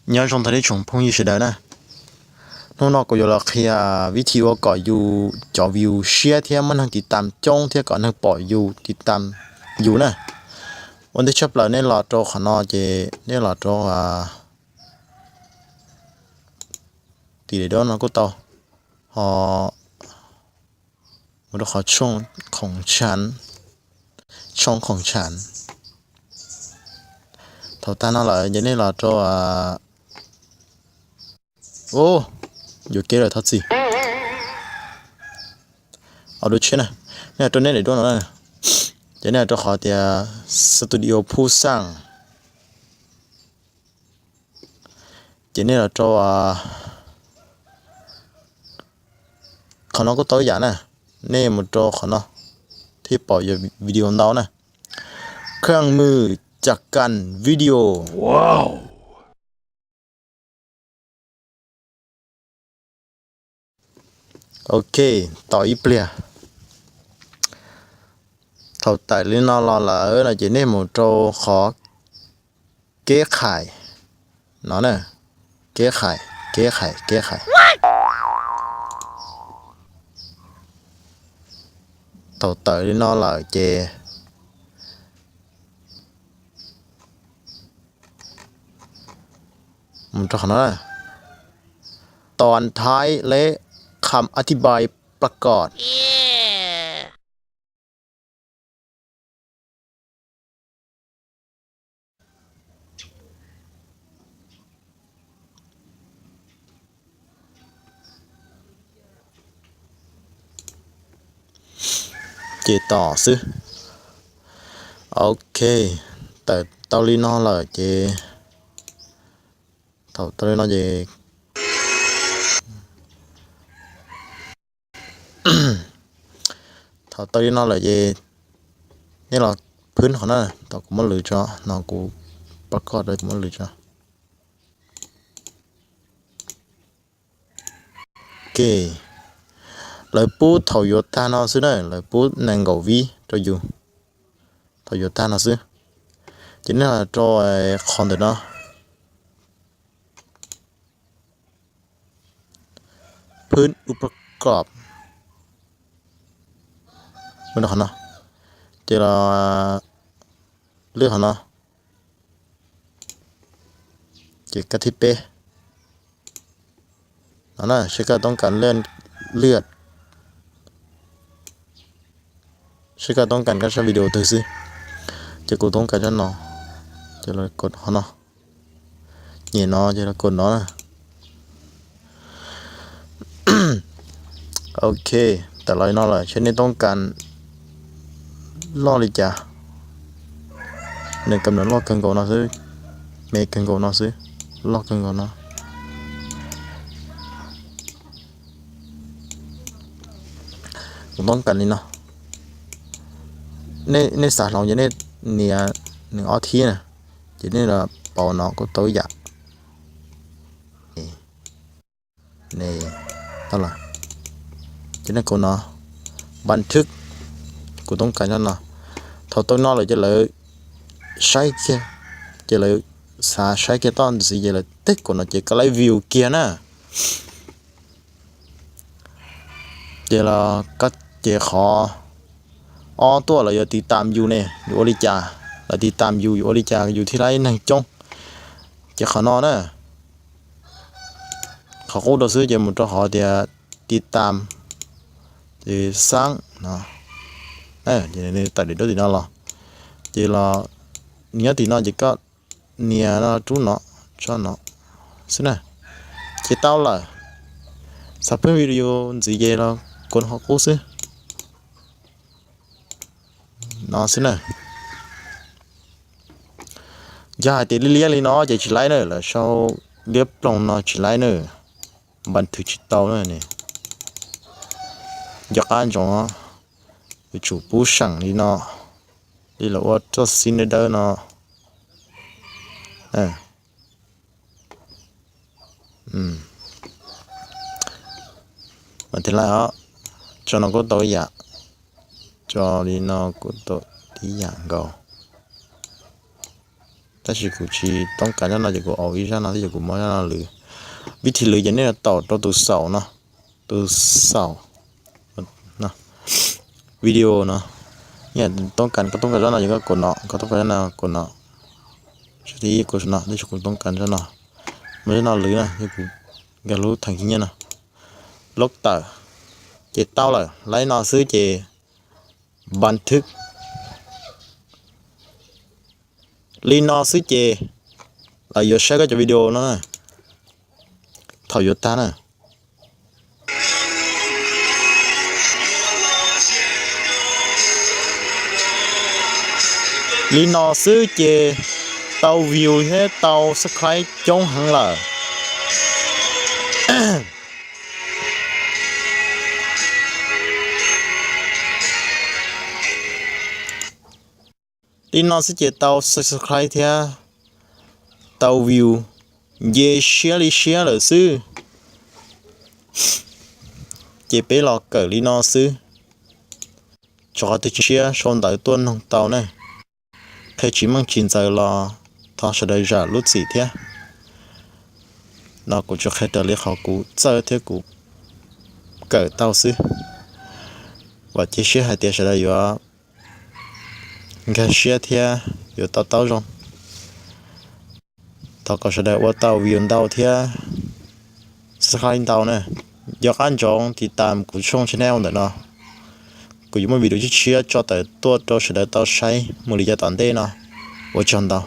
Nyob zoo tag ib tsoom phooj ywg sawv daws na. Hnub no kuv yuav los qhia vib thi ua kom yus cov view siab thiab muaj neeg tiv tam coob thiab kom neeg pom yus tiv tam yus na. Ua ntej tshaj plaws nej los rau qhov no ces nej los rau, tiv daim duab no kuj tau, ho mus rau qhov tshooj khoom tshav, tshooj khoom tshav. Thaum tag no lawm ces nej los rau, u, yuav kev lawm thov txim. Au dua tshiab na, nej rau nej daim duab no na, ces nej rau qhov tias Studio Phub Xaj. Ces nej los rau qhov no kuj tau ib yam na, nej mus rau qhov no thiaj pom yus video ntau na. Khang Mws Cam Kam Video. Ok, tos ib pliag. Thaum tawm li no los lawm no ces nej mus rau qhov keb qhais no na, keb qhais, keb qhais, keb qhais. Thaum tawm li no lawm ces mus rau qhov no na, ตอนท้ายและคำอธิบายประกอบ Ces tos xwb. Ok, tawm tau li no lawm ces, thaum tau li no ces, thaum tau li no lawm ces nej los phwb qhov na, thaum kuv muab lwv tso no, kuv pab koj rau kuv muab lwv tso. Ok, lawv pub thaum yuav tag no xwb na, lawv pub nees nkaum vib rau yus thaum yuav tag no xwb. Ces nej los rau qhov ntawm no, phwb ub pab koj, qhov no, ces los lwb qhov no, ces kab thib peb no na, seb koj toob kas lwj, lwj, seb koj toob kas kab sab video twg xwb. Ces kuv toob kas sab no, ces los kod qhov no, nyem no ces los kod no na. Ok, tawm los li no lawm, seb nej toob kas loj li cas. Nws kam nim loj kawg nkaus no xwb, me kawg nkaus no xwb, loj kawg nkaus no. Kuv toob kas li no. Nej xav hloov ces nej nias nws ob thib na, ces nej los pauv no kuj tau ib yam. Tau lawm, ces nej kod no, npas thwb, kuv toob kas no no. Thaum tau no lawm ces lawv saib kiag, ces lawv xav saib kiag toj ntxiv ces lawv teb kod no ces koj laib view kiag na. Ces los koj ces qhov ob tuaj lawv yuav tiv tam yus ne, yus ua li cas, lawv tiv tam yus, yus ua li cas yus thiaj laib neeg coob. Ces qhov no na, qhov qub rau xwb ces mus rau qhov tias tiv tam, ces xab no, tawm daim duab tim no los, ces los nws nyob tim no ces koj nias no rub no, tso no xwb na, ces tau lawm. Xav phwb video ntxiv ces los kod qhov qub xwb no xwb na. Yog hais tias liab liab li no ces tsis laib na, lawv sau liab ploog no tsis laib na, npas thwb tsis tau na. Nco qab ntsoov, yuav tsum pub seem li no, li lawv ua txoj xib dawb dawb no. Mas thiaj laib os. Tso no kuj tau ib yam, tso li no kuj tau ib yam nkaus. Tab sis kuv tsis toob kas zaj no ces kuv au ib zaj no thiab ces kuv muab zaj no lwv. Vib thim lwv ces nej taum rau tus xaum no, tus xaum video no. Toob kas, koj toob kas zaj no ces koj kov no, koj toob kas zaj no kov no. Zaj thib ib kov no, tab sis kuv toob kas zaj no. Muab zaj no lwv na, kuv nkag lub theem khib nyiab no, lub tawm, ces tau lawm. Li no xwb ces npas thwb. Li no xwb ces lawv yuav saib koj cov video no na, thaum yuav tag na. Li no xwb ces tau view thiab tau subscribe coob heev lawm. Li no xwb ces tau subscribe thiab tau view, nce siab li siab lawm xwb. Ces peb los kawm li no xwb. Rau qhov twg tsis siab sau ntawv tuaj noog tau ne. Qhia tsis meej tsis ntxaws los thov sawv daws zam lub txim thiab. No kuv tsuas qhia raws li qhov kuv txawj thiab kuv kawm tau xwb. Vam cia siab hais tias sawv daws yuav nkag siab thiab yuav to taub zoo. Thov kom sawv daws ua tau view ntau thiab subscribe ntau na. Nco qab ntsoov tiv tam kuv tshooj channel ntawm no, kuv yuav muaj video tshiab tshiab tso tawm tuaj rau sawv daws tau saib mus li yav tom ntej no. Ua tsaug ntau.